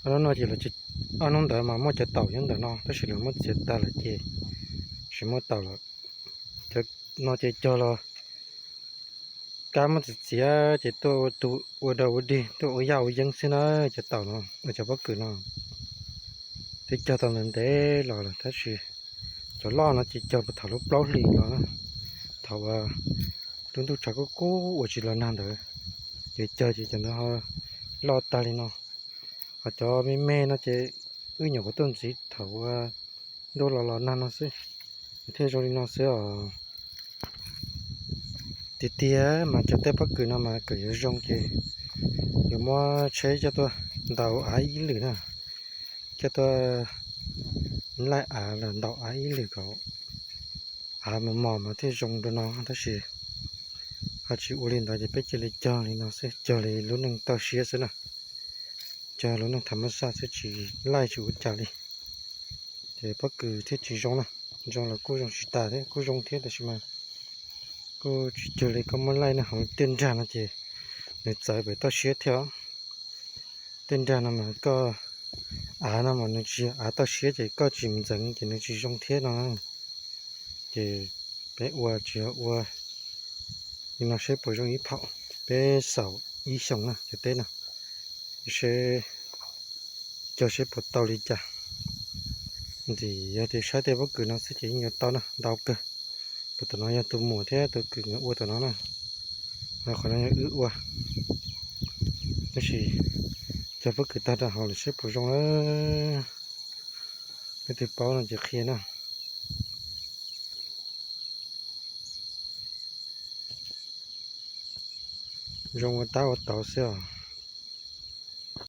Ob hnub no ces, ob hnub ntawd mas muaj cov taum nyob ntawm no tab sis lawv muab txiav tag lawm ces tsis muaj taum lawm. Cov no ces cog los kab muab txiav txiav ces tuaj ua tus ua dog ua dig tuaj ua yaj ua yeeb xwb na. Cov taum no, cov pob kws no twb cog tau ntev ntev los lawm tab sis cov loj no ces cog puag thaum lub plaub hlis los na, thaum uas lub ntuj tshav kub kub uas tsis los nag ntawd, ces cog ces cov ntawd ho loj tag li no. Ho cov me me no ces wb nyuam qhuav tuaj ntxiv thaum uas ntuj los los nag no xwb, thiaj zoo li no xwb os. Tiag tiag mas cov teb pob kws no mas kom yuav zoo ces yuav muab tsheb coj tuaj ntaus av ib lwm na, coj tuaj laij av los ntaus av ib lwm kom av mos mos mas thiaj zoo dua no tab sis ho tsis ua li ntawd ces peb cia li cog li no xwb, cog li lub neej toj siab xwb na. Cog lub neej tham mab saj xwb tsis laij tsis ua cas li, ces pob kws thiaj tsis zoo na. Zoo los kuj zoo tsis tas thiab, kuj zoo thiab tab sis mas kuj tsis cuag li koj muab laij na. Hauv tej nrag no ces nws txawv pem toj siab thiab. Tej nrag no mas koj, av no mas nws tsis yog av toj siab ces koj tsis ntxeev ces nws tsis zoo thiab no. Ces peb ua tsis yog ua li no seb puas zoo ib phaum, peb xaus ib xyoos na cov teb no, seb cog seb puas tau li cas. Ntxim yog tias saib tej pob kws no xwb ces yeej yuav tau na, ntau kawg. Puag tom no yog tus muam thiab tus kwv nkawd ua tom no na, qhov no yog wb ua. Tab sis cog pob kws tag rau hauv lawm seb puas zoo na. Leej twg paub no ces qhia na. Zoo ua tab ua tauv xwb os.